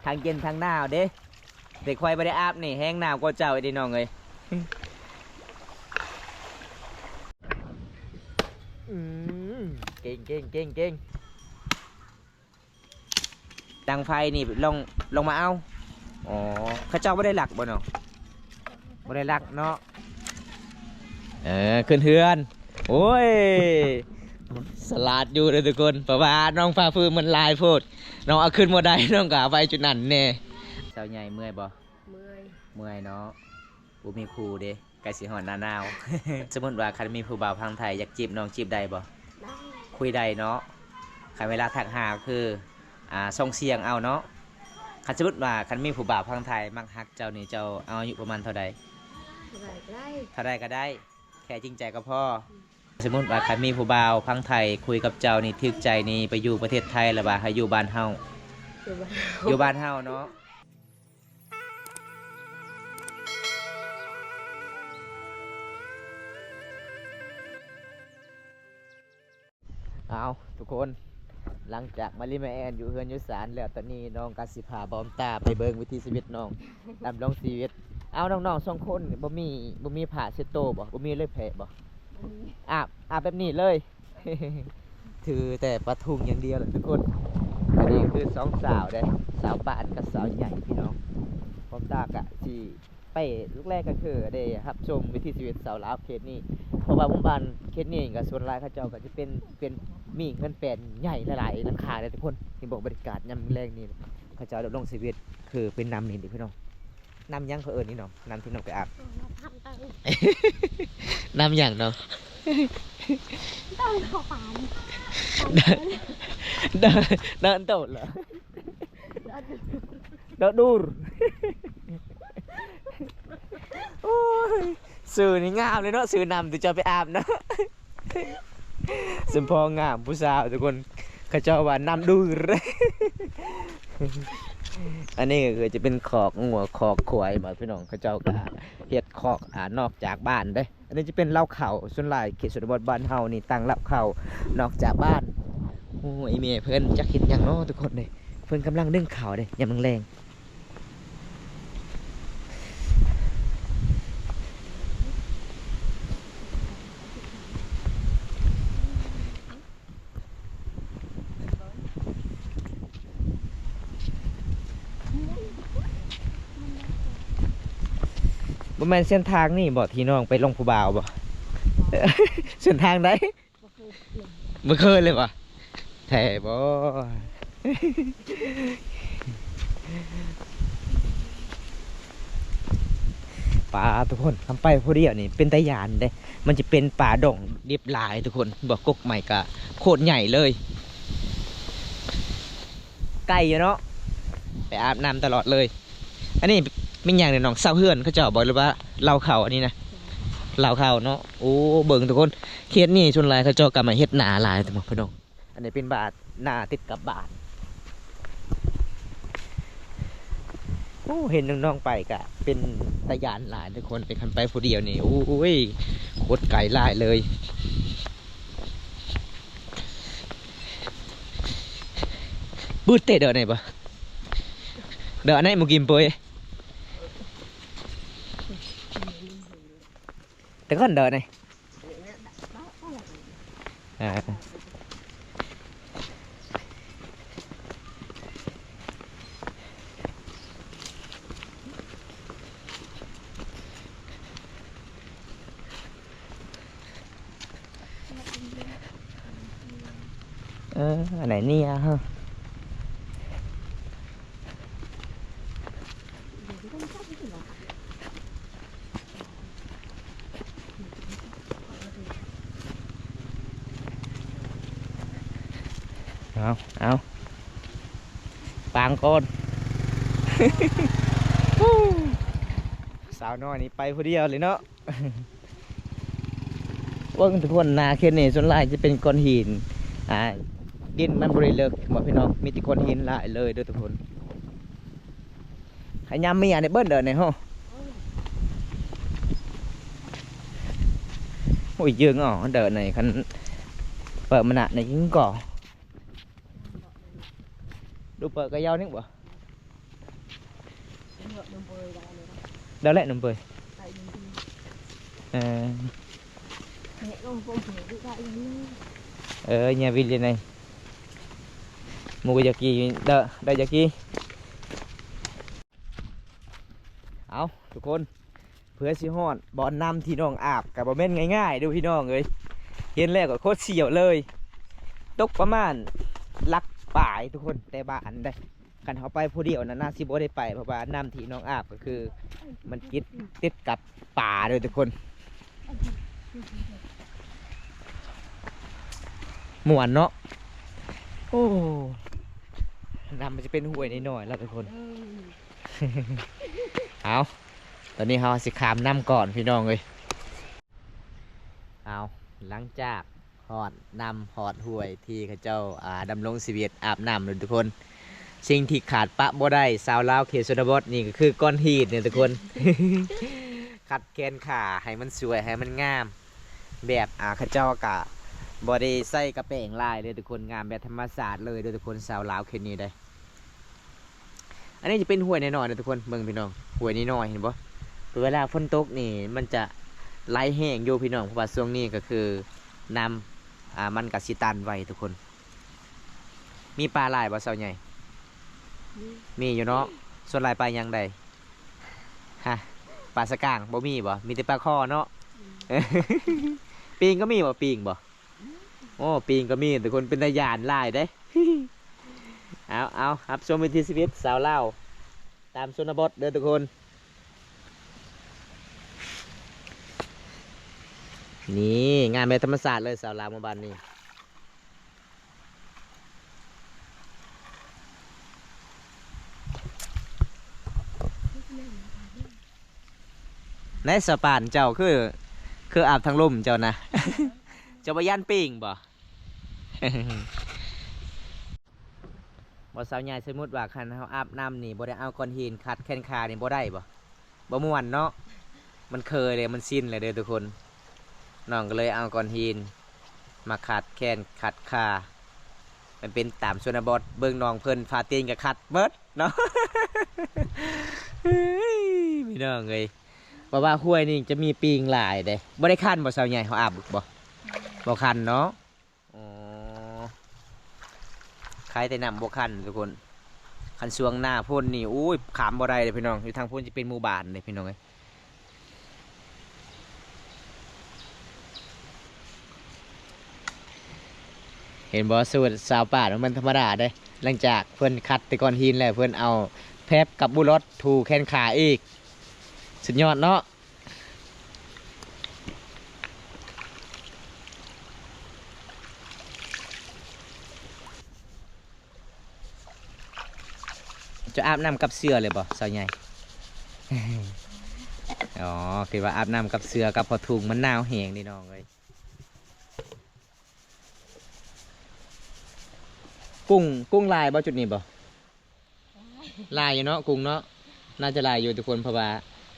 ທັງເຢັນທັງໜາວເດ້. ແຕ່ຂ້ອຍບໍ່ໄດ້ອາບນີ້ ແຮງໜາວກວ່າເຈົ້າອີກເດ້ນ້ອງເອີຍ. ອືມ ເກັ່ງ ເກັ່ງ ເກັ່ງ ເກັ່ງ. ດັງໄຟນີ້ ລອງ ລອງມາເອົາ. ອໍ ເຂົາເຈົ້າບໍ່ໄດ້ລັກບໍ່ນ້ອງ? ບໍ່ໄດ້ລັກເນາະ. ເອີ ຂຶ້ນເຮືອນ. ໂອ້ຍ ສະຫຼາດຢູ່ເດີທຸກຄົນ ເພາະວ່ານ້ອງຟ້າຟື້ນມັນຫຼາຍໂພດ ນ້ອງເອົາຂຶ້ນບໍ່ໄດ້ ນ້ອງກໍເອົາໄວ້ຈຸດນັ້ນແດ່. ສາວໃຫຍ່ເມື່ອຍບໍ່? ເມື່ອຍ ເມື່ອຍເນາະ ບໍ່ມີຄູ່ເດ້. ໃກ້ຊິຮອດໜ້າໜາວ. ສົມມຸດວ່າຄັນມີຜູ້ບ່າວຝັ່ງໄທຢາກຈີບນ້ອງ ຈີບໄດ້ບໍ່? ໄດ້ ຄຸຍໄດ້ເນາະ. ຄັນເວລາທັກຫາກໍຄື ອ່າ ສົ່ງສຽງເອົາເນາະ. ຄັນສົມມຸດວ່າຄັນມີຜູ້ບ່າວຝັ່ງໄທມັກຮັກເຈົ້ານີ້ ເຈົ້າເອົາອາຍຸປະມານເທົ່າໃດ? ເທົ່າໃດກໍໄດ້ ເທົ່າໃດກໍໄດ້ ແຄ່ຈິງໃຈກໍພໍ. ອືມ ສົມມຸດວ່າຄັນມີຜູ້ບ່າວຝັ່ງໄທຄຸຍກັບເຈົ້ານີ້ຖືກໃຈນີ້ ໄປຢູ່ປະເທດໄທ ຫຼືວ່າໃຫ້ຢູ່ບ້ານເຮົາ? ຢູ່ບ້ານເຮົາ ຢູ່ບ້ານເຮົາເນາະ. ເອົາ ທຸກຄົນ ຫຼັງຈາກມາລິມາແອນຢູ່ເຮືອນຢູ່ສານແລ້ວ ຕອນນີ້ນ້ອງກໍຊິພາບອມຕາໄປເບິ່ງວິຖີຊີວິດນ້ອງ ດຳລົງຊີວິດ. ເອົາ ນ້ອງໆສອງຄົນນີ້ບໍ່ມີ ບໍ່ມີຜ້າເຊັດໂຕບໍ່? ບໍ່ມີເລີຍແພະບໍ່? ບໍ່ມີ ອາບ ອາບແບບນີ້ເລີຍ. ຖືແຕ່ຜ້າຖົງຢ່າງດຽວແຫຼະທຸກຄົນ. ອັນນີ້ຄືສອງສາວເດ້ ສາວປານກັບສາວໃຫຍ່ພີ່ນ້ອງ. ບອມຕາກະຊິໄປ ລູກແລກກໍຄືໄດ້ຮັບຊົມວິຖີຊີວິດຊາວລາວເຂດນີ້ ເພາະວ່າໝູ່ບ້ານເຂດນີ້ກໍສ່ວນຫຼາຍເຂົາເຈົ້າກໍຈະເປັນ ເປັນມີເຮືອນແປນໃຫຍ່ຫຼາຍໆຫຼັງຄາເດ້ທຸກຄົນ. ນີ້ເບິ່ງບັນຍາກາດຍາມແລງນີ້ ເຂົາເຈົ້າດຳລົງຊີວິດຄືເປັນນ້ຳນີ້ເດ້ພີ່ນ້ອງ. ນ້ຳຫຍັງເຂົາເອີ້ນນີ້ນ້ອງ? ນ້ຳທີ່ນ້ອງໄປອາບ ນ້ຳຫຍັງນ້ອງ? ນ້ຳເຂົ້າປານ ນ້ຳ ນ້ຳ ນ້ຳໂຕດເຫຼືອ ນ້ຳດູດ. ໂອ້ຍ ຊື່ນີ້ງາມເລີຍເນາະ ຊື່ນ້ຳທີ່ເຈົ້າໄປອາບນະ. ສົມພໍງາມຜູ້ສາວທຸກຄົນ ເຂົາເຈົ້າວ່ານ້ຳດູດ. ອັນນີ້ກໍຄືຈະເປັນຄອກງົວຄອກຄວາຍ ພີ່ນ້ອງ ເຂົາເຈົ້າກໍເຮັດຄອກ ອ່າ ນອກຈາກບ້ານເດ້. ອັນນີ້ຈະເປັນເລົ້າເຂົ້າ ສ່ວນຫຼາຍເຂດຊົນນະບົດບ້ານເຮົານີ້ຕັ້ງເລົ້າເຂົ້ານອກຈາກບ້ານ. ໂອ້ ອີ່ແມ່ເພິ່ນຈັກເຮັດຫຍັງເນາະທຸກຄົນເດ້ ເພິ່ນກຳລັງໜຶ້ງເຂົ້າເດ້ ຍາມແລງໆ. ບໍ່ແມ່ນເສັ້ນທາງນີ້ບໍ່ ທີ່ນ້ອງໄປລົງຜູ້ບ່າວບໍ່? ເສັ້ນທາງໃດ? ບໍ່ເຄີຍ ບໍ່ເຄີຍເລີຍບໍ່? ແທ້ບໍ່? ປາ ທຸກຄົນ ຄັນໄປຜູ້ດຽວນີ້ເປັນຕາຢ້ານເດ້. ມັນຈະເປັນປ່າດົງດິບຫຼາຍທຸກຄົນ ບໍ່ ກົກໄມ້ກະໂຄດໃຫຍ່ເລີຍ. ໄກຢູ່ເນາະ ໄປອາບນ້ຳຕະຫຼອດເລີຍ. ອັນນີ້ແມ່ນຫຍັງນີ້ນ້ອງ? ເສົາເຮືອນເຂົາເຈົ້າບໍ່ ຫຼືວ່າເລົ້າເຂົ້າ? ອັນນີ້ນະ ເລົ້າເຂົ້າເນາະ. ໂອ້ ເບິ່ງທຸກຄົນ ເຂດນີ້ສ່ວນຫຼາຍເຂົາເຈົ້າກໍມາເຮັດນາຫຼາຍ ພີ່ນ້ອງ. ອັນນີ້ເປັນບ້ານ ນາຕິດກັບບ້ານ. ໂອ້ ເຫັນນ້ອງໆໄປກະເປັນຕາຢ້ານຫຼາຍທຸກຄົນ ແຕ່ຄັນໄປຜູ້ດຽວນີ້ ໂອ້ຍ ໂຄດໄກຫຼາຍເລີຍ. ບືດເຕະເດີໃນບໍ່ ເດີໃນໝູກິມໂປຍ ແຕ່ກ່ອນເດີໃນ ອ່າ ເອີ ອັນໃດນີ້ອະ ເອົາ ເອົາ ປາງກ່ອນ. ສາວນ້ອຍນີ້ໄປຜູ້ດຽວເລີຍເນາະ. ເບິ່ງທຸກຄົນ ນາເຂດນີ້ສ່ວນຫຼາຍຈະເປັນກ້ອນຫີນ ອ່າ ດິນມັນບໍ່ໄດ້ເລິກ ເຫັນບໍ່ພີ່ນ້ອງ? ມີແຕ່ກ້ອນຫີນຫຼາຍເລີຍເດີທຸກຄົນ. ໃຫ້ຍາມເມຍໃນເບິ່ງເດີໃນໂຫ ໂອ້ຍ ເຢິງເອົາເດີໃນ ຄັນເປີດມານະໃນຍິງກໍ ດູເປີດກະຍາວນີ້ບໍ່? Đó lẹ nằm bơi. Ờ. Ờ, nhà Vinh lên này. Mua cái giặc kỳ, đợi, đợi giặc kỳ. ເອົາ ທຸກຄົນ ເພື່ອຊິຮອດບ່ອນນ້ຳທີ່ໜອງອາບ ກໍບໍ່ແມ່ນງ່າຍໆເດີ້ພີ່ນ້ອງເອີຍ. ເຫັນແລ້ວກໍໂຄດສຽວເລີຍ. ຕົກປະມານຫຼັກປາຍທຸກຄົນ ແຕ່ບ້ານໃດ໋. ຄັນເຮົາໄປຜູ້ດຽວນັ້ນ ໜ້າຊິບໍ່ໄດ້ໄປ ເພາະວ່ານ້ຳທີ່ໜອງອາບກໍຄືມັນຕິດ ຕິດກັບປ່າເດີ້ທຸກຄົນ. ມ່ວນເນາະ. ໂອ້ ນ້ຳມັນຈະເປັນຫ້ວຍນ້ອຍໆແລ້ວທຸກຄົນ. ເອົາ ຕອນນີ້ເຮົາຊິຂ້າມນ້ຳກ່ອນພີ່ນ້ອງເອີຍ. ເອົາ ຫຼັງຈາກຮອດນ້ຳຮອດຫ້ວຍທີ່ເຂົາເຈົ້າ ອ່າ ດຳລົງຊີວິດອາບນ້ຳເດີ້ທຸກຄົນ, ສິ່ງທີ່ຂາດປະບໍ່ໄດ້ຊາວລາວເຂດຊົນນະບົດນີ້ກໍຄືກ້ອນຫີນເດ້ທຸກຄົນ. ຂັດແຂນຂາໃຫ້ມັນສວຍ ໃຫ້ມັນງາມ ແບບ ອ່າ ເຂົາເຈົ້າກະບໍ່ໄດ້ໃສ່ກະແປງຫຼາຍເດ້ທຸກຄົນ, ງາມແບບທຳມະຊາດເລີຍເດີ້ທຸກຄົນ ຊາວລາວເຂດນີ້ເດ້. ອັນນີ້ຈະເປັນຫ້ວຍນ້ອຍໆເດີ້ທຸກຄົນ ເບິ່ງພີ່ນ້ອງ ຫ້ວຍນ້ອຍໆ ເຫັນບໍ່? ເວລາຝົນຕົກນີ້ມັນຈະໄຫຼແຮງຢູ່ພີ່ນ້ອງ ເພາະວ່າຊ່ວງນີ້ກໍຄືນ້ຳ ອ່າ ມັນກໍຊິຕັນໄວທຸກຄົນ. ມີປາຫຼາຍບໍ່ສາວໃຫຍ່? ມີ ມີຢູ່ເນາະ. ສ່ວນຫຼາຍປາຫຍັງໃດ? ຮະ ປາສະກາງບໍ່ມີບໍ່? ມີແຕ່ປາຄໍ່ເນາະ. ອືມ ປີງກໍມີບໍ່? ປີງບໍ່? ໂອ້ ປີງກໍມີທຸກຄົນ ເປັນຕາຢ້ານຫຼາຍເດ້. ເອົາ ເອົາ ຮັບຊົມວິຖີຊີວິດຊາວລາວຕາມຊົນນະບົດເດີ້ທຸກຄົນ. ນີ້ ງາມແບບທຳມະຊາດເລີຍ ຊາວລາວໝູ່ບ້ານນີ້. ໃນສະປານເຈົ້າຄື ຄືອາບທາງລຸ່ມເຈົ້ານະ. ເຈົ້າບໍ່ຢ້ານປີງບໍ່? ບໍ່ ສາວໃຫຍ່ ສົມມຸດວ່າຄັນເຮົາອາບນ້ຳນີ້ບໍ່ໄດ້ເອົາກ້ອນຫີນຂັດແຂນຂານີ້ບໍ່ໄດ້ບໍ່? ບໍ່ມ່ວນເນາະ. ມັນເຄີຍແລ້ວ ມັນຊິນແລ້ວເດີ້ທຸກຄົນ. ນ້ອງກໍເລີຍເອົາກ້ອນຫີນມາຂັດແຂນຂັດຂາ ມັນເປັນຕາມຊົນນະບົດ. ເບິ່ງນ້ອງເພິ່ນ ຜ້າຕີນກໍຂັດເບິດເນາະ. ເຮີ້ຍ ພີ່ນ້ອງເອີຍ ເພາະວ່າຫ້ວຍນີ້ຈະມີປີງຫຼາຍເດ້. ບໍ່ໄດ້ຄັນບໍ່ ສາວໃຫຍ່ ເຮົາອາບບໍ່? ບໍ່ຄັນເນາະ. ອໍ ຄາຍແຕ່ນ້ຳບໍ່ຄັນທຸກຄົນ. ຄັນຊ່ວງໜ້າຝົນນີ້ ໂອ້ຍ ຂ້າມບໍ່ໄດ້ເດ້ພີ່ນ້ອງ. ຢູ່ທາງພຸ້ນຈະເປັນໝູ່ບ້ານເດ້ພີ່ນ້ອງເອີຍ. ເຫັນບໍ່ ສູດຊາວບ້ານມັນທຳມະດາເດ້. ຫຼັງຈາກເພິ່ນຂັດແຕ່ກ້ອນຫີນແລ້ວ ເພິ່ນເອົາແຟບກັບບູລອດຖູແຂນຂາອີກ. ສຸດຍອດເນາະ. ເຈົ້າອາບນ້ຳກັບເສື້ອເລີຍບໍ່ ສາວໃຫຍ່? ອໍ ຄິດວ່າອາບນ້ຳກັບເສື້ອກັບຜ້າຖົງ ມັນໜາວແຮງເດ້ນ້ອງເອີຍ. ກຸ້ງ ກຸ້ງຫຼາຍບໍ່ຈຸດນີ້ບໍ່? ຫຼາຍຢູ່ເນາະ ກຸ້ງເນາະ. ໜ້າຈະຫຼາຍຢູ່ທຸກຄົນ ເພາະວ່າ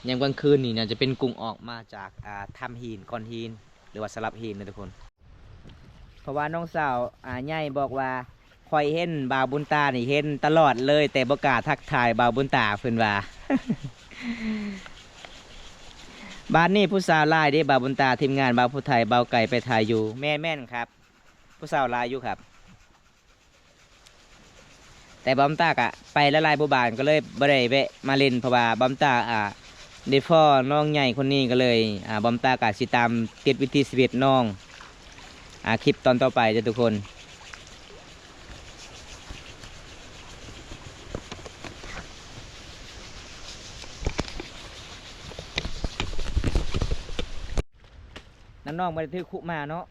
ຍາມກາງຄືນນີ້ໜ້າຈະເປັນກຸ້ງອອກມາຈາກ ອ່າ ຖ້ຳຫີນ ກ້ອນຫີນ ຫຼືວ່າສະຫຼັບຫີນນະທຸກຄົນ. ເພາະວ່ານ້ອງສາວ ອ່າ ໃຫຍ່ບອກວ່າ ຂ້ອຍເຫັນບ່າວບຸນຕານີ້ເຫັນຕະຫຼອດເລີຍ ແຕ່ບໍ່ກ້າທັກທາຍບ່າວບຸນຕາ ເພິ່ນວ່າ. ບ້ານນີ້ຜູ້ສາວຫຼາຍເດ້ບ່າວບຸນຕາ, ທີມງານບ່າວຜູ້ໄທ ບ່າວໄກ່ໄປຖ່າຍຢູ່. ແມ່ນໆ ຄັບ ຜູ້ສາວຫຼາຍຢູ່ຄັບ. ແຕ່ບ່າວບຸນຕາກະໄປຫຼາຍໆໝູ່ບ້ານ ກໍເລີຍບໍ່ໄດ້ແວະມາຫຼິ້ນ ເພາະວ່າບ່າວບຸນຕາ ອ່າ ໄດ້ພໍ້ນ້ອງໃຫຍ່ຄົນນີ້ ກໍເລີຍ ອ່າ ບ່າວບຸນຕາກະຊິຕາມຕິດວິຖີຊີວິດນ້ອງ ອ່າ ຄລິບຕອນຕໍ່ໄປເດີ້ທຸກຄົນ. ນ້ອງໆ ບໍ່ໄດ້ຖືກຄຸມາເນາະ.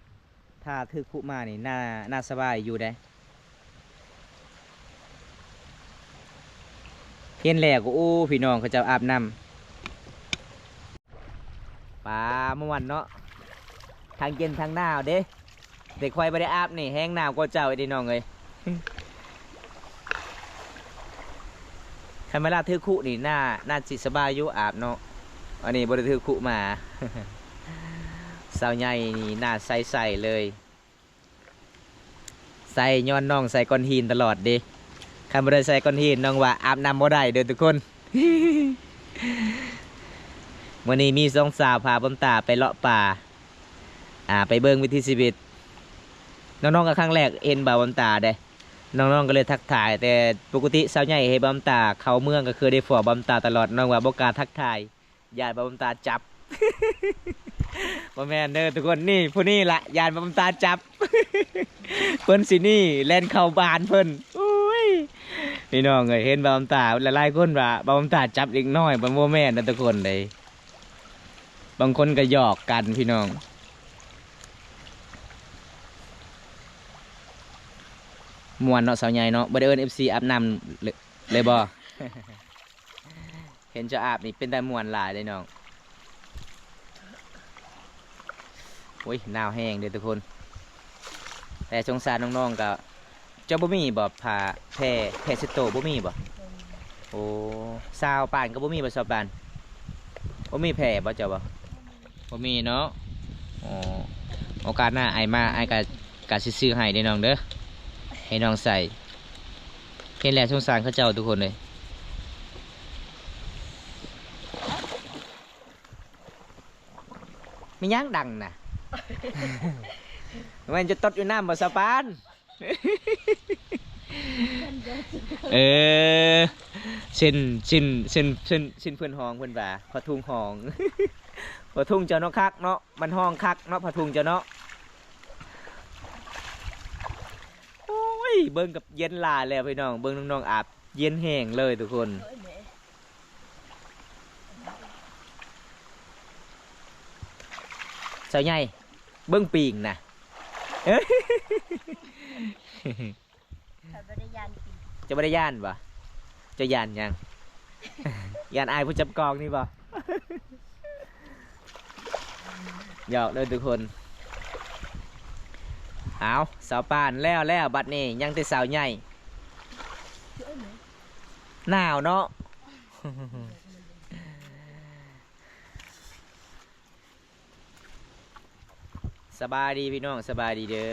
ຖ້າຖືກຄຸມານີ້ໜ້າ ໜ້າສະບາຍຢູ່ເດ້. ເຫັນແລ້ວກໍ ໂອ້ ພີ່ນ້ອງເຂົາເຈົ້າອາບນ້ຳ ປາມ່ວນເນາະ ທັງເຢັນທັງໜາວເດ້. ແຕ່ຂ້ອຍບໍ່ໄດ້ອາບນີ້ແຮງໜາວກວ່າເຈົ້າອີກເດ້ນ້ອງເອີຍ. ຄັນເວລາຖືກຄຸນີ້ໜ້າ ໜ້າຊິສະບາຍຢູ່ອາບເນາະ. ອັນນີ້ບໍ່ໄດ້ຖືກຄຸມາ. ສາວໃຫຍ່ນີ້ໜ້າໃສໆເລີຍ. ໃສ່ ຍ້ອນນ້ອງໃສ່ກ້ອນຫີນຕະຫຼອດເດ້. ຄັນບໍ່ໄດ້ໃສ່ກ້ອນຫີນ ນ້ອງວ່າອາບນ້ຳບໍ່ໄດ້ເດີ້ທຸກຄົນ. ມື້ນີ້ມີສອງສາວພາບຳຕາໄປເລາະປ່າ ອ່າ ໄປເບິ່ງວິຖີຊີວິດ. ນ້ອງໆກໍຄັ້ງແລກເຫັນບ່າວບຳຕາເດ້ ນ້ອງໆກໍເລີຍທັກທາຍ. ແຕ່ປົກກະຕິສາວໃຫຍ່ເຫັນບ່າວບຳຕາເຂົ້າເມືອງກໍຄືໄດ້ພໍ້ບ່າວບຳຕາຕະຫຼອດ. ນ້ອງວ່າບໍ່ກ້າທັກທາຍ ຢ້ານບ່າວບຳຕາຈັບ. ບໍ່ແມ່ນເດີທຸກຄົນ, ນີ້ຜູ້ນີ້ລະຢ້ານບ່າວບຳຕາຈັບ. ເພິ່ນຊິໜີແລ່ນເຂົ້າບ້ານເພິ່ນ. ໂອ້ຍ ພີ່ນ້ອງເອີຍ ເຫັນບ່າວບຳຕາ ຫຼາຍໆຄົນວ່າບ່າວບຳຕາຈັບເດັກນ້ອຍ. ມັນບໍ່ແມ່ນນະທຸກຄົນເດ້. ບາງຄົນກໍຫຍອກກັນພີ່ນ້ອງ. ມ່ວນເນາະສາວໃຫຍ່ເນາະ, ບໍ່ໄດ້ເອີ້ນເອັຟຊີອາບນ້ຳເລີຍ ເລີຍບໍ່? ເຫັນເຈົ້າອາບນີ້ເປັນຕາມ່ວນຫຼາຍເດ້ນ້ອງ. ໂອ້ຍ ໜາວແຮງເດ້ທຸກຄົນ. ແຕ່ສົງສານນ້ອງໆ ກໍ ເຈົ້າບໍ່ມີບໍ່ ຜ້າແຜ່ ແຜ່ເຊັດໂຕບໍ່ມີບໍ່? ໂອ້ ສາວປານກໍບໍ່ມີບໍ່? ສາວປານ ບໍ່ມີແຜ່ບໍ່ເຈົ້າບໍ່? ບໍ່ມີເນາະ. ໂອ້ ໂອກາດໜ້າອ້າຍມາ ອ້າຍກະ ກະຊິຊື້ໃຫ້ເດ້ນ້ອງເດີ ໃຫ້ນ້ອງໃສ່. ເຫັນແລ້ວສົງສານເຂົາເຈົ້າທຸກຄົນເລີຍ. ມີຫຍັງດັງນະ? ແມ່ນຈະຕົດຢູ່ນ້ຳບໍ່ສາວປານ? ເອີ ເຊັ່ນ ເຊັ່ນ ເຊັ່ນ ເຊັ່ນ ເຊັ່ນເພິ່ນຮ້ອງ ເພິ່ນວ່າ ຜ້າຖົງຮ້ອງ ຜ້າຖົງເຈົ້າເນາະ ຄັກເນາະ ມັນຮ້ອງຄັກເນາະ ຜ້າຖົງເຈົ້າເນາະ. ໂອ້ຍ ເບິ່ງກັບເຢັນຫຼາຍແລ້ວພີ່ນ້ອງ, ເບິ່ງນ້ອງໆອາບ ເຢັນແຮງເລີຍທຸກຄົນ. ສາວໃຫຍ່ ເບິ່ງປີງນະ. ຂ້ອຍບໍ່ໄດ້ຢ້ານປີງ. ເຈົ້າບໍ່ໄດ້ຢ້ານບໍ່? ເຈົ້າຢ້ານຫຍັງ? ຢ້ານອ້າຍຜູ້ຈັບກອງນີ້ບໍ່? ຫຍອກເດີທຸກຄົນ. ເອົາ ສາວປານແລ້ວແລ້ວ ບັດນີ້ຍັງແຕ່ສາວໃຫຍ່. ໜາວເນາະ. ສະບາຍດີພີ່ນ້ອງ ສະບາຍດີເດີ.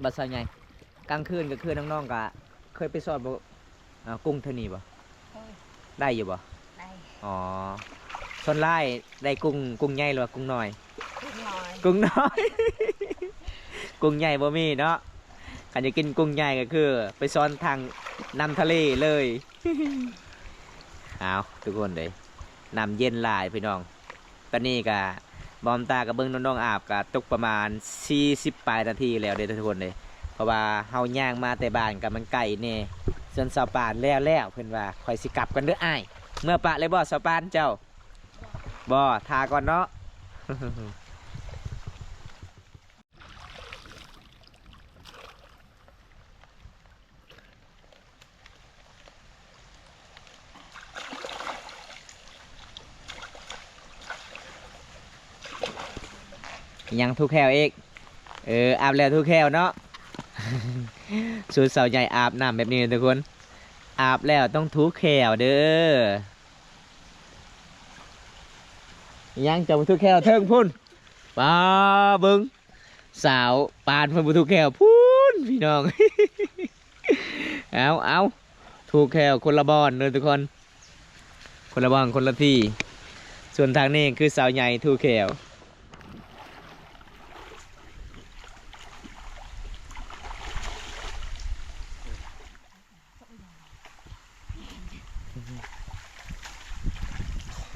ບັດສາວໃຫຍ່ ກາງຄືນ ກາງຄືນນ້ອງໆກະເຄີຍໄປຊ່ອນບໍ່? ເອົາ ກຸ້ງເທື່ອນີ້ບໍ່? ເຄີຍ. ໄດ້ຢູ່ບໍ່? ໄດ້. ອໍ ສ່ວນຫຼາຍໄດ້ກຸ້ງ ກຸ້ງໃຫຍ່ ຫຼືວ່າກຸ້ງນ້ອຍ? ກຸ້ງນ້ອຍ. ກຸ້ງນ້ອຍ ກຸ້ງໃຫຍ່ບໍ່ມີເນາະ. ຄັນຢາກກິນກຸ້ງໃຫຍ່ກໍຄືໄປຊ່ອນທາງນ້ຳທະເລເລີຍ. ເອົາ ທຸກຄົນເອີຍ ນ້ຳເຢັນຫຼາຍພີ່ນ້ອງ. ຕອນນີ້ກະ ບ່າວຕາກະເບິ່ງນ້ອງໆອາບ ກະຕົກປະມານສີ່ສິບປາຍນາທີແລ້ວເດ້ທຸກຄົນເດ້. ເພາະວ່າເຮົາຍ່າງມາແຕ່ບ້ານກະມັນໄກແດ່. ສ່ວນສາວປານແລ້ວແລ້ວ ເພິ່ນວ່າ ຂ້ອຍຊິກັບກ່ອນເດີອ້າຍ. ເມືອປະເລີຍບໍ່ສາວປານເຈົ້າ? ບໍ່ ຖ້າກ່ອນເນາະ. ຍັງຖູແຂ້ວອີກ. ເອີ ອາບແລ້ວຖູແຂ້ວເນາະ. ສູດສາວໃຫຍ່ອາບນ້ຳແບບນີ້ທຸກຄົນ ອາບແລ້ວຕ້ອງຖູແຂ້ວເດີ. ຍັງຈະບໍ່ຖູແຂ້ວເທິງພຸ້ນ. ປາ ເບິ່ງ ສາວປານເພິ່ນບໍ່ຖູແຂ້ວພຸ້ນພີ່ນ້ອງ. ເອົາ ເອົາ ຖູແຂ້ວຄົນລະບ່ອນເດີທຸກຄົນ ຄົນລະບ່ອນຄົນລະທີ່. ສ່ວນທາງນີ້ຄືສາວໃຫຍ່ຖູແຂ້ວ.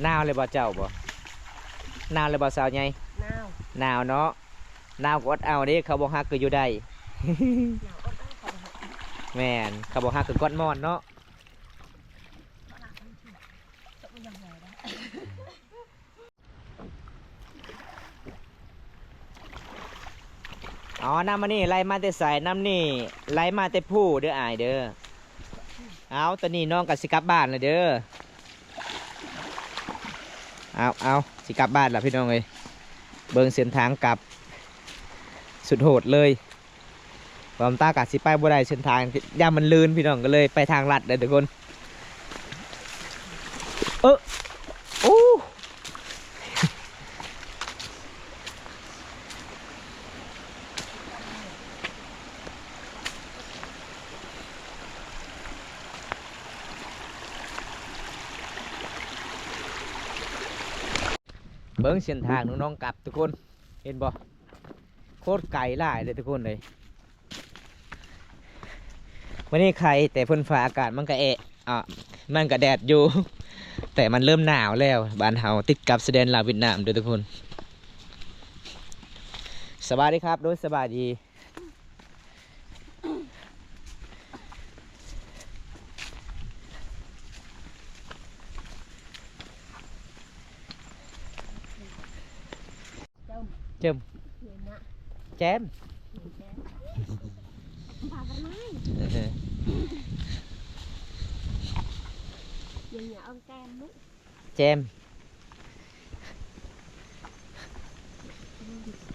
ໜາວເລີຍບໍ່ເຈົ້າບໍ່? ໜາວເລີຍບໍ່ສາວໃຫຍ່? ໜາວ ໜາວເນາະ. ໜາວກໍອົດເອົາເດ້ ເຂົາບໍ່ຮັກກໍຢູ່ໄດ້. ໜາວອົດເອົາ ເຂົາບໍ່ຮັກ. ແມ່ນ ເຂົາບໍ່ຮັກກໍກອດໝອນເນາະ. ເອົາ ນ້ຳອັນນີ້ໄຫຼມາແຕ່ໃສ? ນ້ຳນີ້ໄຫຼມາແຕ່ພູເດີອ້າຍເດີ. ເອົາ ຕອນນີ້ນ້ອງກໍຊິກັບບ້ານແລ້ວເດີ. ເອົາ ເອົາ ຊິກັບບ້ານແລ້ວພີ່ນ້ອງເອີຍ. ເບິ່ງເສັ້ນທາງກັບ ສຸດໂຫດເລີຍ. ບ່າວຕາກະຊິໄປບໍ່ໄດ້ເສັ້ນທາງ ຢ້ານມັນລື່ນພີ່ນ້ອງ ກໍເລີຍໄປທາງລັດເດີທຸກຄົນ. ເອີ ໂອ້ ໂອ້ ໂອ້. ເບິ່ງເສັ້ນທາງນ້ອງໆກັບທຸກຄົນ ເຫັນບໍ່? ໂຄດໄກຫຼາຍເລີຍທຸກຄົນເອີຍ. ມື້ນີ້ໄຄ ແຕ່ເພິ່ນຟ້າອາກາດມັນກະແອະ ອ່າ ມັນກະແດດຢູ່ ແຕ່ມັນເລີ່ມໜາວແລ້ວ. ບ້ານເຮົາຕິດກັບຊາຍແດນລາວຫວຽດນາມເດີທຸກຄົນ. ສະບາຍດີຄັບ ໂດຍ ສະບາຍດີ. ເຈີມ ເຈີມ ແຈມ ແຈມ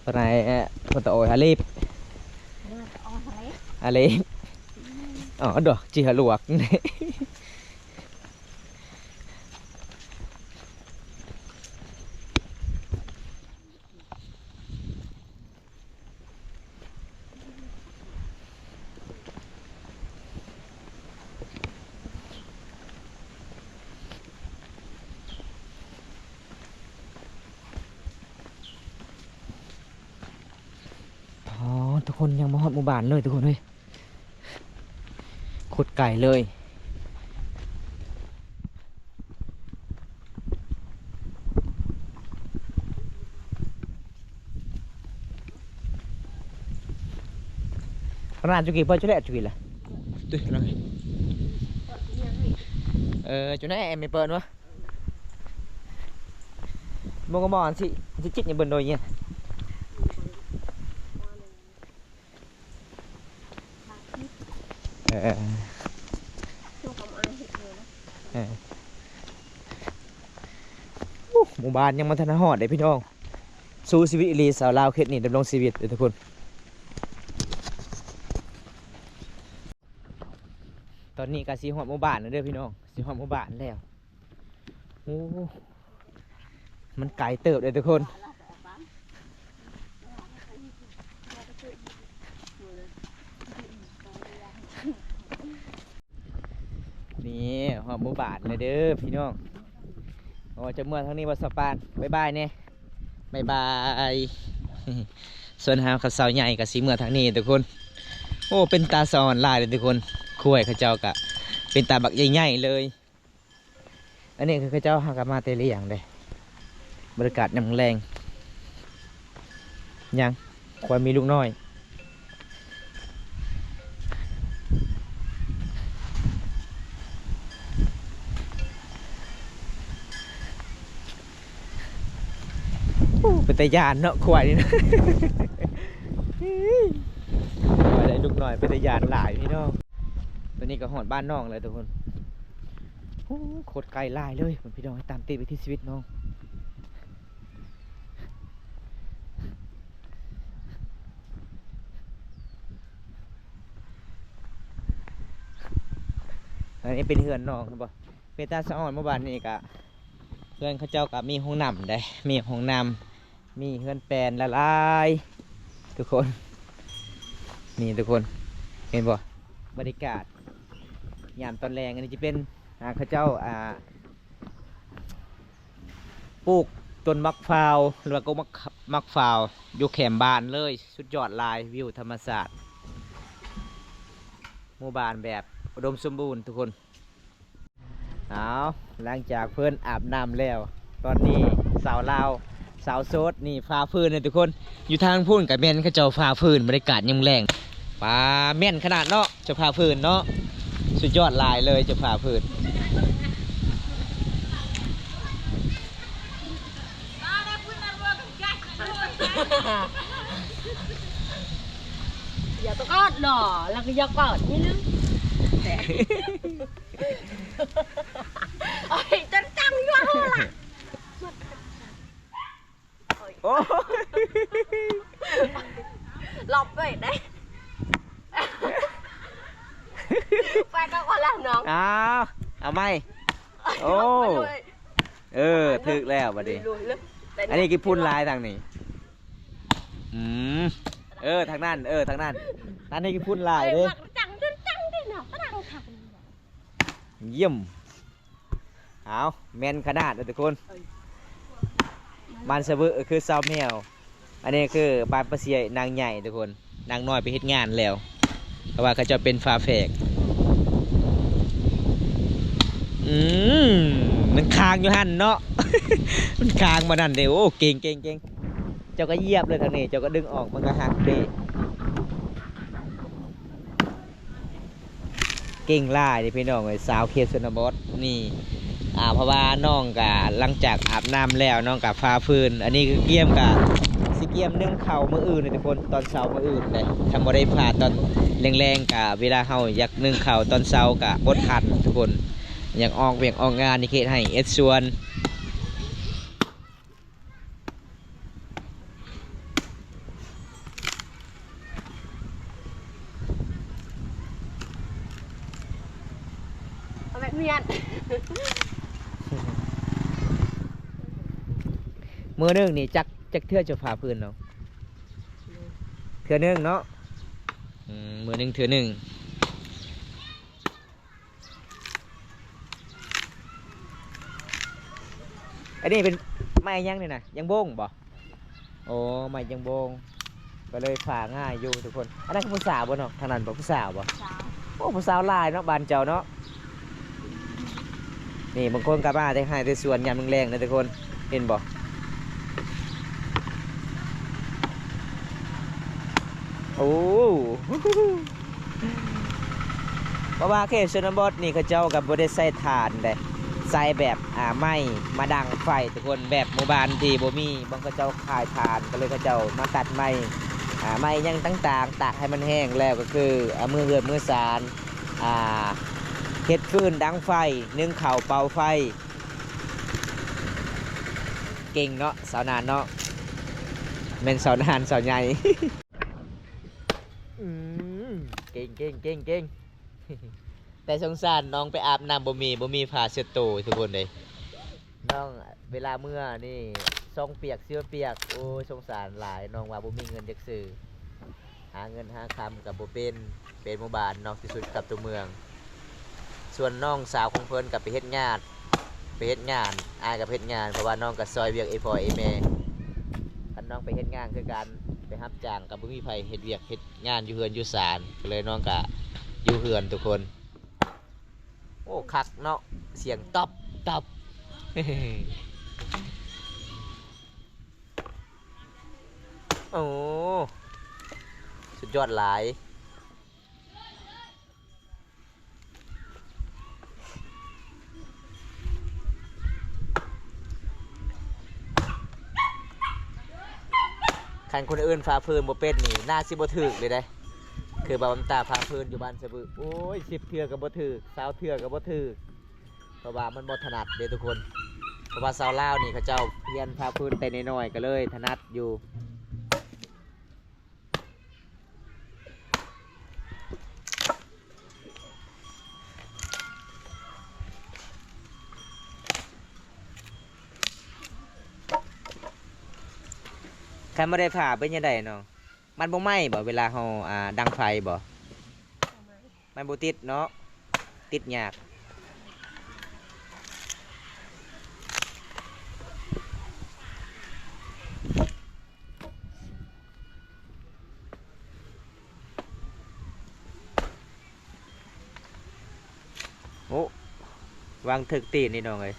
ປະໄນ ເອີ ປະຕະໂອຍ ອາລີບ ອາລີບ ອໍ ດອກ ຈິຮະລວກ. ອໍ ທຸກຄົນ ຍັງບໍ່ຮອດໝູ່ບ້ານເລີຍທຸກຄົນເອີຍ. ໂຄດໄກເລີຍ. ປະມານຈັກກິໂລ ຈັກກິໂລລະ? ເອີ ຈຸນະ ແອມມີເປີດວະ ບໍ່ກໍບໍ່ ອັນຊິ ຊິຈິດໃຫ້ເບິ່ງໂດຍເຍ. ເອີ ເອີ ໂອ້ ໝູ່ບ້ານຍັງບໍ່ທັນຮອດເດ້ພີ່ນ້ອງ. ສູ້ຊີວິດອີ່ຫຼີ ຊາວລາວເຂດນີ້ດຳລົງຊີວິດເດ້ທຸກຄົນ. ຕອນນີ້ກະຊິຮອດໝູ່ບ້ານແລ້ວເດີພີ່ນ້ອງ ຊິຮອດໝູ່ບ້ານແລ້ວ. ໂອ້ ມັນໄກເຕີບເດ້ທຸກຄົນ. ນີ້ຮອດໝູ່ບ້ານແລ້ວເດີພີ່ນ້ອງ. ໂອ້ ຈະເມືອທາງນີ້ບໍ່ສາວປານ? ບາຍບາຍແດ່ ບາຍບາຍ. ສ່ວນເຮົາກັບສາວໃຫຍ່ກໍຊິເມືອທາງນີ້ທຸກຄົນ. ໂອ້ ເປັນຕາສະອອນຫຼາຍເດ້ທຸກຄົນ. ຄວາຍເຂົາເຈົ້າກໍເປັນຕາບັກໃຫຍ່ໆເລີຍ. ອັນນີ້ຄືເຂົາເຈົ້າຫາກັນມາແຕ່ລ້ຽງເດ້. ບັນຍາກາດຍາມແລງ ຍັງ ຄວາຍມີລູກນ້ອຍ. ໂອ້ ເປັນຕາຢ້ານເນາະ ຄວາຍນີ້ນະ. ຄວາຍໄດ້ລູກນ້ອຍ ເປັນຕາຢ້ານຫຼາຍພີ່ນ້ອງ. ຕອນນີ້ກໍຮອດບ້ານນ້ອງແລ້ວທຸກຄົນ. ໂອ້ ໂຄດໄກຫຼາຍເລີຍພີ່ນ້ອງ ຕາມຕິດວິຖີຊີວິດນ້ອງ. ອັນນີ້ເປັນເຮືອນນ້ອງ ເຫັນບໍ່? ເປັນຕາສະອອນ. ໝູ່ບ້ານນີ້ກະ ເຮືອນເຂົາເຈົ້າກະມີຫ້ອງນ້ຳເດ້ ມີຫ້ອງນ້ຳ ມີເຮືອນແປນຫຼາຍໆ ທຸກຄົນ. ນີ້ທຸກຄົນ ເຫັນບໍ່? ບັນຍາກາດຍາມຕອນແລງ. ອັນນີ້ຈະເປັນ ອ່າ ເຂົາເຈົ້າ ອ່າ ປູກຕົ້ນໝາກພ້າວ ຫຼືວ່າກົກໝາກ ໝາກພ້າວ ຢູ່ແຄມບ້ານເລີຍ. ສຸດຍອດຫຼາຍ ວິວທຳມະຊາດ ໝູ່ບ້ານແບບອຸດົມສົມບູນທຸກຄົນ. ເອົາ ຫຼັງຈາກເພິ່ນອາບນ້ຳແລ້ວ ຕອນນີ້ສາວລາວ ສາວໂສດນີ້ຜ່າຟືນເດ້ທຸກຄົນ. ຢູ່ທາງພຸ້ນກະແມ່ນເຂົາເຈົ້າຜ່າຟືນ ບັນຍາກາດຍາມແລງ. ປາ ແມ່ນຂະໜາດເນາະ ເຈົ້າຜ່າຟືນເນາະ. ສຸດຍອດຫຼາຍເລີຍເຈົ້າຜ່າຟືນ. ຢ່າໄປກອດຫຼໍ່ ແລ້ວກໍຢ່າກອດນີ້ນະ. ໂອ້ຍ ຈັງຈັງຢູ່ຫັ້ນລະ. ໂອ້ ລັອກໄວ້ໄດ໋. ໄປກັບຄົນລະນ້ອງ. ອ້າວ ເອົາໃໝ່. ໂອ້ ເອີ ຖືກແລ້ວບັດນີ້. ອັນນີ້ຂີ້ຝຸ່ນຫຼາຍທາງນີ້. ອືມ ເອີ ທາງນັ້ນ ເອີ ທາງນັ້ນ. ອັນນີ້ຂີ້ຝຸ່ນຫຼາຍເດ້. ຈັງຈັງເດ້ເນາະ ຝຣັ່ງຄັກ. ຢ້ຽມ. ເອົາ ແມ່ນຂະໜາດເດີທຸກຄົນ. ບ້ານສະເວີ ຄືຊາວແມວ. ອັນນີ້ຄືບ້ານປ້າເສຍນາງໃຫຍ່ທຸກຄົນ, ນາງນ້ອຍໄປເຮັດງານແລ້ວ ເພາະວ່າເຂົາເຈົ້າເປັນຝາແຝດ. ອືມ ມັນຄ້າງຢູ່ຫັ້ນເນາະ ມັນຄ້າງບໍ່ນັ້ນເດ້. ໂອ້ ເກັ່ງໆໆ ເຈົ້າກໍຢຽບເລີຍທາງນີ້, ເຈົ້າກໍດຶງອອກ ມັນກໍຫັກເດ້. ເກັ່ງຫຼາຍເດ້ພີ່ນ້ອງເອີຍ ສາວເຂດຊົນນະບົດນີ້. ອ່າ ເພາະວ່ານ້ອງກະຫຼັງຈາກອາບນ້ຳແລ້ວ ນ້ອງກະຜ່າຟືນ. ອັນນີ້ຄືກຽມກະຊິກຽມໜຶ້ງເຂົ້າມື້ອື່ນເດ້ທຸກຄົນ, ຕອນເຊົ້າມື້ອື່ນເດ້. ຄັນບໍ່ໄດ້ຜ່າຕອນແລງໆ ກະເວລາເຮົາຢາກໜຶ້ງເຂົ້າຕອນເຊົ້າກະບໍ່ທັນທຸກຄົນ, ຢາກອອກວຽກອອກງານ ເຮັດໄຮ່ເຮັດສວນ. ເອົາແບບນຽນ. ມື້ໜຶ່ງນີ້ຈັກ ຈັກເທື່ອຈະຜ່າຟືນເນາະ? ເທື່ອໜຶ່ງເນາະ. ອືມ ມື້ໜຶ່ງເທື່ອໜຶ່ງ. ອັນນີ້ເປັນໄມ້ຫຍັງນີ້ນະ? ຢາງບົງບໍ່? ໂອ້ ໄມ້ຢາງບົງ ກໍເລີຍຜ່າງ່າຍຢູ່ທຸກຄົນ. ອັນນັ້ນຄືຜູ້ສາວບໍ່ເນາະ? ທາງນັ້ນບໍ່ ຜູ້ສາວບໍ່? ສາວ. ໂອ້ ຜູ້ສາວຫຼາຍເນາະ ບ້ານເຈົ້າເນາະ. ນີ້ບາງຄົນກໍມາແຕ່ໄຮ່ແຕ່ສວນຍາມແລງໆ ນະທຸກຄົນ ເຫັນບໍ່? ໂອ້ ເພາະວ່າເຂດຊົນນະບົດນີ້ ເຂົາເຈົ້າກໍບໍ່ໄດ້ໃຊ້ຖ່ານເດ້ ໃຊ້ແບບ ອ່າ ໄມ້ມາດັງໄຟທຸກຄົນ. ແບບໝູ່ບ້ານທີ່ບໍ່ມີ ບ່ອນເຂົາເຈົ້າຂາຍຖ່ານ ກໍເລີຍເຂົາເຈົ້າມາຕັດໄມ້ ອ່າ ໄມ້ຫຍັງຕ່າງໆ ຕາກໃຫ້ມັນແຫ້ງແລ້ວ ກໍຄື ອ່າ ເມືອເຮືອນເມືອຊານ ອ່າ ເຮັດຟືນດັງໄຟ ໜຶ້ງເຂົ້າເປົ່າໄຟ. ເກັ່ງເນາະ ສາວນານເນາະ ແມ່ນສາວນານສາວໃຫຍ່. ອືມ ເກັ່ງໆໆໆ ແຕ່ສົງສານນ້ອງໄປອາບນ້ຳບໍ່ມີ ບໍ່ມີຜ້າເຊັດໂຕທຸກຄົນເດ້. ນ້ອງເວລາເມືອນີ້ ຊ່ອງປຽກເສື້ອປຽກ ໂອ້ຍ ສົງສານຫຼາຍ. ນ້ອງວ່າບໍ່ມີເງິນຈັກຊື່ ຫາເງິນຫາຄຳກໍບໍ່ເປັນ, ເປັນໝູ່ບ້ານນອກທີ່ສຸດກັບຕົວເມືອງ. ສ່ວນນ້ອງສາວຂອງເພິ່ນກໍໄປເຮັດງານ ໄປເຮັດງານ, ອ້າຍກໍໄປເຮັດງານ ເພາະວ່ານ້ອງກໍຊ່ອຍວຽກອີ່ພໍ່ອີ່ແມ່. ຄັນນ້ອງໄປເຮັດງານຄືກັນ ໄປຮັບຈ້າງ ກໍບໍ່ມີໃຜເຮັດວຽກເຮັດງານຢູ່ເຮືອນຢູ່ຊານ, ກໍເລີຍນ້ອງກໍຢູ່ເຮືອນທຸກຄົນ. ໂອ້ ຄັກເນາະ ສຽງຕັອບຕັອບ. ໂອ້ ສຸດຍອດຫຼາຍ. ຄັນຄົນອື່ນຝ່າຟືນບໍ່ເປັນນີ້ ໜ້າຊິບໍ່ຖືກເລີຍເດ້. ຄືບ່າວບັນຕາຝ່າຟືນຢູ່ບ້ານສະບຶ ໂອ້ຍ ສິບເທື່ອກໍບໍ່ຖືກ ຊາວເທື່ອກໍບໍ່ຖືກ ເພາະວ່າມັນບໍ່ຖະໜັດເດ້ທຸກຄົນ. ເພາະວ່າຊາວລາວນີ້ເຂົາເຈົ້າຮຽນຝ່າຟືນແຕ່ນ້ອຍໆ ກໍເລີຍຖະໜັດຢູ່. ຄັນບໍ່ໄດ້ຜ້າເປັນຈັ່ງໃດນ້ອງ? ມັນບໍ່ໄໝ້ບໍ່ ເວລາເຮົາ ອ່າ ດັງໄຟບໍ່? ບໍ່ໄໝ້ ມັນບໍ່ຕິດເນາະ ຕິດຍາກ. ໂອ້ ວາງຖືກຕີນນີ້ນ້ອງເອີຍ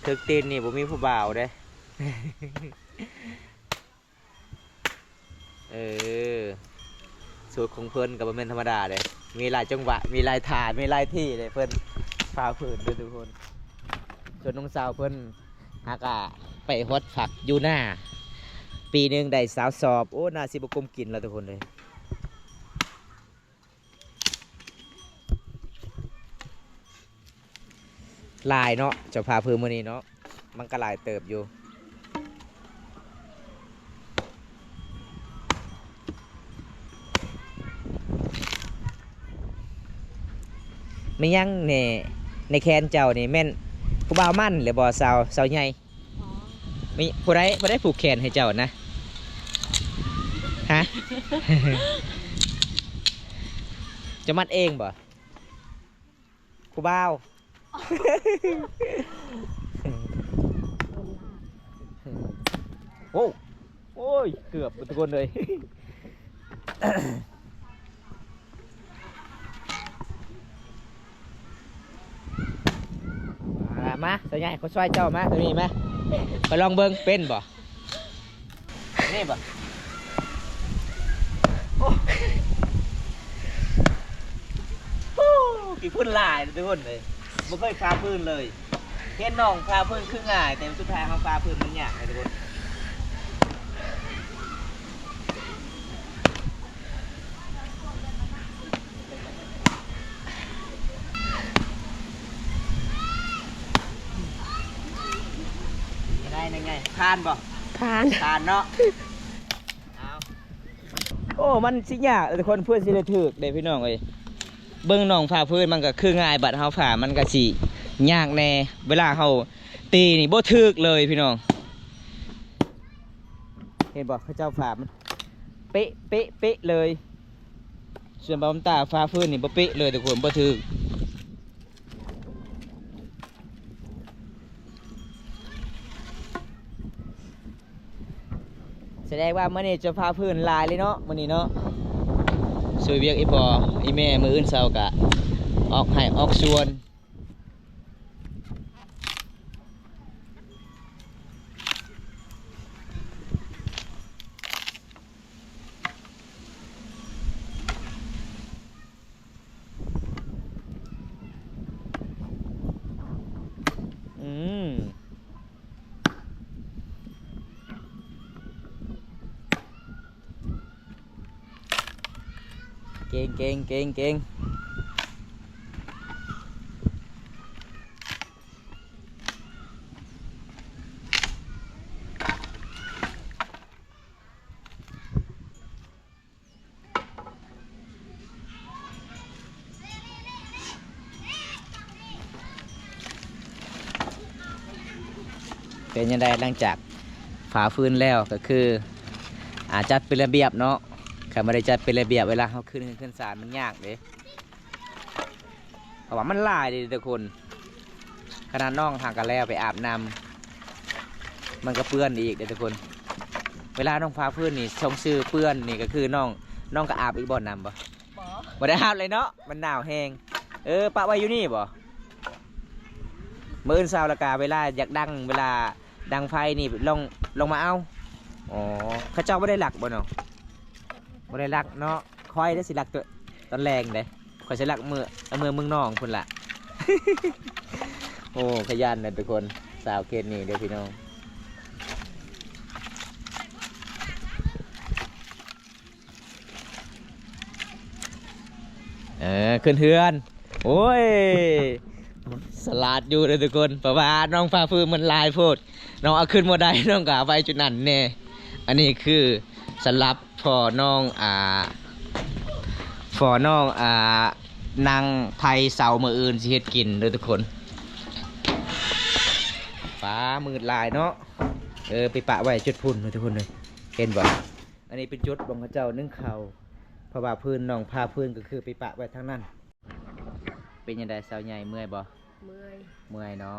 ຖືກຕີນນີ້ບໍ່ມີຜູ້ບ່າວເດ້. ເອີ ສູດຂອງເພິ່ນກໍບໍ່ແມ່ນທຳມະດາເດ້ ມີຫຼາຍຈັງຫວະ ມີຫຼາຍທ່າ ມີຫຼາຍທີ່ເດ້ ເພິ່ນຝ່າຟືນເດ້ທຸກຄົນ. ສ່ວນນ້ອງສາວເພິ່ນຫາກະໄປຮອດຝັກຢູ່ນາ ປີໜຶ່ງໄດ້ຊາວສອບ ໂອ້ ໜ້າຊິບໍ່ກຸ້ມກິນແລ້ວທຸກຄົນເອີຍ. ຫຼາຍເນາະ ເຈົ້າພາເພີ່ມມື້ນີ້ເນາະ ມັນກໍຫຼາຍເຕີບຢູ່. ແມ່ນຫຍັງແນ່ ໃນແຂນເຈົ້ານີ້ແມ່ນຜູ້ບ່າວໝັ້ນຫຼືບໍ່ ສາວ ສາວໃຫຍ່? ມີຜູ້ໃດ ຜູ້ໃດຜູກແຂນໃຫ້ເຈົ້ານະ? ຮະ? ເຈົ້າມັດເອງບໍ່? ຜູ້ບ່າວ. ໂດນລາກ. ໂອ້ ໂອ້ຍ ເກືອບທຸກຄົນເລີຍ. ມາ ສາວໃຫຍ່ ຂ້ອຍຊ່ອຍເຈົ້າ ມາ ຕົວນີ້ມາ ໄປລອງເບິ່ງ ເປັນບໍ່? ນີ້ບໍ່? ໂອ້ ໂອ້ ຂີ້ຝຸ່ນຫຼາຍທຸກຄົນເອີຍ ບໍ່ເຄີຍຝ່າຟື້ນເລີຍ. ເຫັນນ້ອງຝ່າຟື້ນຄືງ່າຍ ແຕ່ສຸດທ້າຍເຮົາຝ່າຟື້ນມັນຍາກເລີຍທຸກຄົນ. ໄດ້ນະໄງ ຜ່ານບໍ່? ຜ່ານ ຜ່ານເນາະ. ເອົາ ໂອ້ ມັນຊິຍາກທຸກຄົນ ເພື່ອຊິໄດ້ຖືກເດ້ພີ່ນ້ອງເອີຍ. ເບິ່ງນ້ອງຝ່າຟື້ນມັນກໍຄືງ່າຍ ບັດເຮົາຝ່າມັນກໍຊິຍາກແດ່. ເວລາເຮົາຕີນີ້ບໍ່ຖືກເລີຍພີ່ນ້ອງ. ເຫັນບໍ່ ເຂົາເຈົ້າຝ່າມັນເປະ ເປະ ເປະເລີຍ. ສ່ວນບ່າວບຸນຕາຝ່າຟື້ນນີ້ບໍ່ເປະເລີຍທຸກຄົນ ບໍ່ຖືກ. ສະແດງວ່າມື້ນີ້ເຈົ້າຝ່າຟື້ນຫຼາຍເລີຍເນາະ ມື້ນີ້ເນາະ. ຊ່ວຍວຽກອີ່ພໍ່ອີ່ແມ່ ມື້ອື່ນເຊົ້າກະອອກໄຮ່ອອກສວນ. ອືມ ເກັ່ງ ເກັ່ງ ເກັ່ງ ເກັ່ງ. ເປັນຈັ່ງໃດ ຫຼັງຈາກຝາຟືນແລ້ວ ກໍຄື ອາ ຈັດເປັນລະບຽບເນາະ. ຄັນບໍ່ໄດ້ຈັດເປັນລະບຽບ ເວລາເຮົາຂຶ້ນເຮືອນຂຶ້ນຊານມັນຍາກເດ້. ເພາະວ່າມັນຫຼາຍເດ້ທຸກຄົນ. ຂະໜາດນ້ອງຫາກະແລ້ວໄປອາບນ້ຳ ມັນກໍເປື້ອນອີກເດ້ທຸກຄົນ. ເວລານ້ອງຝາຟືນນີ້ ຊົງຊື່ເປື້ອນນີ້ ກໍຄືນ້ອງ ນ້ອງກໍອາບອີກບໍ່ ນ້ຳບໍ່? ບໍ່ ບໍ່ໄດ້ອາບເລີຍເນາະ ມັນໜາວແຮງ. ເອີ ປະໄວ້ຢູ່ນີ້ບໍ່? ມື້ອື່ນເຊົ້າລະກະເວລາຢາກດັງ ເວລາດັງໄຟນີ້ ລົງ ລົງມາເອົາ. ອໍ ເຂົາເຈົ້າບໍ່ໄດ້ລັກບໍ່ນ້ອງ? ບໍ່ໄດ້ລັກເນາະ. ຂ້ອຍເດ້ຊິລັກຕອນ ຕອນແລງເດ້. ຂ້ອຍຊິລັກເມືອ ເມືອເມືອງນອງພຸ້ນລະ. ໂອ້ ຂະຫຍັນນະທຸກຄົນ ສາວເຂດນີ້ເດີພີ່ນ້ອງ. ເອີ ຂຶ້ນເຮືອນ. ໂອ້ຍ ສະຫຼາດຢູ່ເດີທຸກຄົນ ເພາະວ່ານ້ອງຝາຟືນມັນຫຼາຍໂພດ ນ້ອງເອົາຂຶ້ນບໍ່ໄດ້ ນ້ອງກໍເອົາໄວ້ຈຸດນັ້ນແດ່. ອັນນີ້ຄືສຳລັບພໍ່ນ້ອງ ອ່າ ພໍ່ນ້ອງ ອ່າ ນາງໄທເຊົາ ມື້ອື່ນຊິເຮັດກິນເດີທຸກຄົນ. ຟ້າມືດຫຼາຍເນາະ. ເອີ ໄປປະໄວ້ຈຸດພຸ້ນເດີທຸກຄົນເດີ ເຫັນບໍ່? ອັນນີ້ເປັນຈຸດບ່ອນເຂົາເຈົ້າໜຶ້ງເຂົ້າ ເພາະວ່າຟືນ ນ້ອງຝາຟືນກໍຄືໄປປະໄວ້ທາງນັ້ນ. ເປັນຈັ່ງໃດສາວໃຫຍ່ ເມື່ອຍບໍ່? ເມື່ອຍ ເມື່ອຍເນາະ.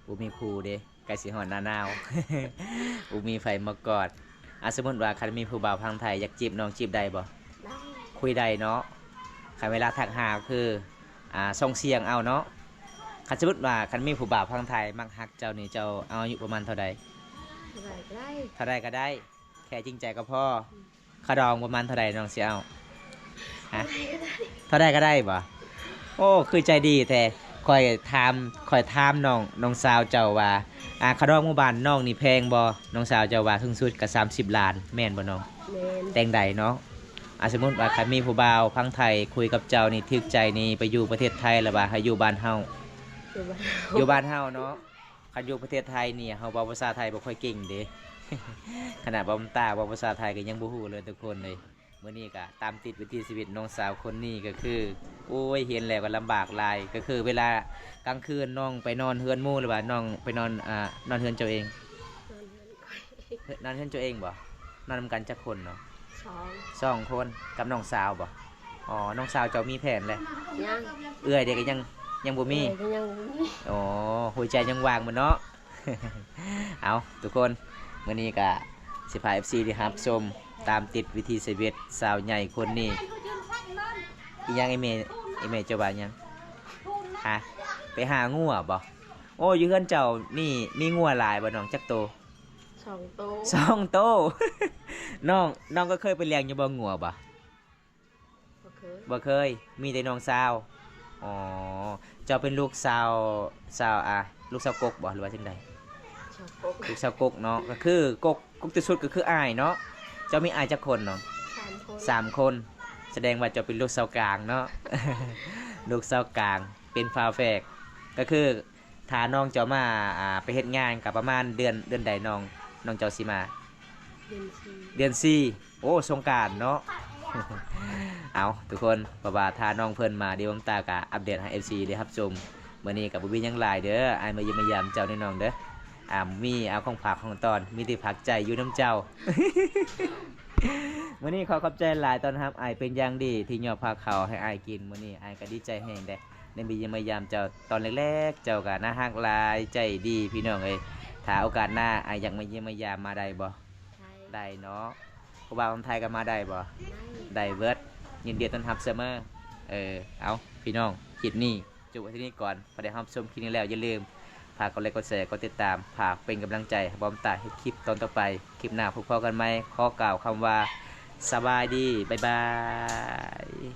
ບໍ່ມີຄູ່ເດ້ ໃກ້ຊິຮອດໜ້າໜາວ ບໍ່ມີໃຜມາກອດ. ອາ ສົມມຸດວ່າຄັນມີຜູ້ບ່າວຝັ່ງໄທຢາກຈີບນ້ອງ ຈີບໄດ້ບໍ່? ໄດ້ ຄຸຍໄດ້ເນາະ. ຄັນເວລາທັກຫາຄື ອາ ສົ່ງສຽງເອົາເນາະ. ຄັນສົມມຸດວ່າຄັນມີຜູ້ບ່າວຝັ່ງໄທມັກຮັກເຈົ້ານີ້ ເຈົ້າເອົາອາຍຸປະມານເທົ່າໃດ? ເທົ່າໃດກໍໄດ້ ເທົ່າໃດກໍໄດ້ ແຄ່ຈິງໃຈກໍພໍ. ອືມ ຄ່າດອງປະມານເທົ່າໃດນ້ອງຊິເອົາ? ຮະ? ເທົ່າໃດກໍໄດ້ ເທົ່າໃດກໍໄດ້ບໍ່? ໂອ້ ຄືໃຈດີແທ້. ຂ້ອຍຖາມ ຂ້ອຍຖາມນ້ອງ ນ້ອງສາວເຈົ້າວ່າ ອາ ຄ່າດອງໝູ່ບ້ານນ້ອງນີ້ແພງບໍ່? ນ້ອງສາວເຈົ້າວ່າສູງສຸດກໍສາມສິບລ້ານ ແມ່ນບໍ່ນ້ອງ? ແມ່ນ ແຕ່ງໃດເນາະ. ອາ ສົມມຸດວ່າຄັນມີຜູ້ບ່າວຝັ່ງໄທຄຸຍກັບເຈົ້ານີ້ຖືກໃຈນີ້ ໄປຢູ່ປະເທດໄທ ຫຼືວ່າໃຫ້ຢູ່ບ້ານເຮົາ? ຢູ່ບ້ານເຮົາ ຢູ່ບ້ານເຮົາເນາະ. ຄັນຢູ່ປະເທດໄທນີ້ ເຮົາເວົ້າພາສາໄທບໍ່ຄ່ອຍເກັ່ງເດ້. ຂະໜາດບ່າວບຸນຕາເວົ້າພາສາໄທກໍຍັງບໍ່ຮູ້ເລີຍທຸກຄົນເລີຍ. ມື້ນີ້ກໍຕາມຕິດວິຖີຊີວິດນ້ອງສາວຄົນນີ້ ກໍຄື ໂອ້ຍ ເຫັນແລ້ວກໍລຳບາກຫຼາຍ. ກໍຄືເວລາກາງຄືນນ້ອງໄປນອນເຮືອນໝູ່ ຫຼືວ່ານ້ອງໄປນອນ ອ່າ ນອນເຮືອນເຈົ້າເອງ? ນອນເຮືອນຂ້ອຍ ເອີ ນອນເຮືອນເຈົ້າເອງບໍ່? ນອນນຳກັນຈັກຄົນເນາະ? ສອງ ສອງຄົນ. ກັບນ້ອງສາວບໍ່? ອໍ ນ້ອງສາວເຈົ້າມີແຟນແລ້ວ? ຍັງ. ເອື້ອຍເດກໍຍັງ ຍັງບໍ່ມີ? ເອື້ອຍກໍຍັງບໍ່ມີ. ອໍ ຫົວໃຈຍັງວ່າງໝົດເນາະ. ເອົາ ທຸກຄົນ ມື້ນີ້ກະ ຊິພາເອັຟຊີໄດ້ຮັບຊົມຕາມຕິດວິຖີຊີວິດສາວໃຫຍ່ຄົນນີ້. ອີຫຍັງ ອີ່ແມ່ ອີ່ແມ່ເຈົ້າວ່າຫຍັງ? ຮະ ໄປຫາງົວບໍ່? ໂອ້ ຢູ່ເຮືອນເຈົ້ານີ້ມີງົວຫຼາຍບໍ່ນ້ອງ? ຈັກໂຕ? ສອງໂຕ. ສອງໂຕ. ນ້ອງ ນ້ອງກໍເຄີຍໄປລ້ຽງຢູ່ບໍ່ ງົວບໍ່? ບໍ່ເຄີຍ. ບໍ່ເຄີຍ ມີແຕ່ນ້ອງສາວ. ອໍ ເຈົ້າເປັນລູກສາວ ສາວ ອ່າ ລູກສາວກົກບໍ່ ຫຼືວ່າຈັ່ງໃດ? ສາວກົກ. ລູກສາວກົກເນາະ ກໍຄືກົກ ກົກທີ່ສຸດກໍຄືອ້າຍເນາະ. ເຈົ້າມີອ້າຍຈັກຄົນນ້ອງ? ສາມຄົນ. ສາມຄົນ. ສະແດງວ່າເຈົ້າເປັນລູກສາວກາງເນາະ. ລູກສາວກາງ ເປັນຝາແຝດ ກໍຄື ຖ້ານ້ອງເຈົ້າມາ ອ່າ ໄປເຮັດງານກໍປະມານເດືອນ ເດືອນໃດນ້ອງ ນ້ອງເຈົ້າຊິມາ? ເດືອນສີ່. ເດືອນສີ່. ໂອ້ ສົງການເນາະ. ເອົາ ທຸກຄົນ ເພາະວ່າຖ້ານ້ອງເພິ່ນມາ ດຽວບອມຕາກໍອັບເດດໃຫ້ເອັຟຊີໄດ້ຮັບຊົມ. ມື້ນີ້ກໍບໍ່ມີຫຍັງຫຼາຍເດີ ອ້າຍມາຢ້ຽມມາຢາມເຈົ້າເດີນ້ອງເດີ. ອ່າ ມີເອົາຂອງຝາກຂອງຕ້ອນ ມີແຕ່ຝາກໃຈຢູ່ນຳເຈົ້າ. ມື້ນີ້ຂໍຂອບໃຈຫຼາຍ ຕ້ອນຮັບອ້າຍເປັນຢ່າງດີ ທີ່ຍໍພາເຂົ້າໃຫ້ອ້າຍກິນ. ມື້ນີ້ອ້າຍກໍດີໃຈແຮງເດ້ ໄດ້ມາຢ້ຽມມາຢາມເຈົ້າຕອນແລກໆ ເຈົ້າກໍໜ້າຮັກຫຼາຍ ໃຈດີພີ່ນ້ອງເອີຍ. ຖ້າໂອກາດໜ້າ ອ້າຍຢາກມາຢ້ຽມມາຢາມ ມາໄດ້ບໍ່? ໄດ້. ໄດ້ເນາະ. ຜູ້ບ່າວຂອງໄທກໍມາໄດ້ບໍ່? ໄດ້. ໄດ້ເບິດ. ຍິນດີຕ້ອນຮັບສະເໝີ. ເອີ ເອົາ ພີ່ນ້ອງ ຄລິບນີ້ ຈົບໄວ້ເທົ່ານີ້ກ່ອນ. ພາໄດ້ຮັບຊົມຄລິບນີ້ແລ້ວ ຢ່າລືມຝາກກົດໄລກົດແຊ ກົດຕິດຕາມ ຝາກເປັນກຳລັງໃຈໃຫ້ບອມຕາເຮັດຄລິບຕອນຕໍ່ໄປ. ຄລິບໜ້າພົບພໍ້ກັນໃໝ່. ຂໍກ່າວຄຳວ່າ ສະບາຍດີ. ບາຍບາຍ.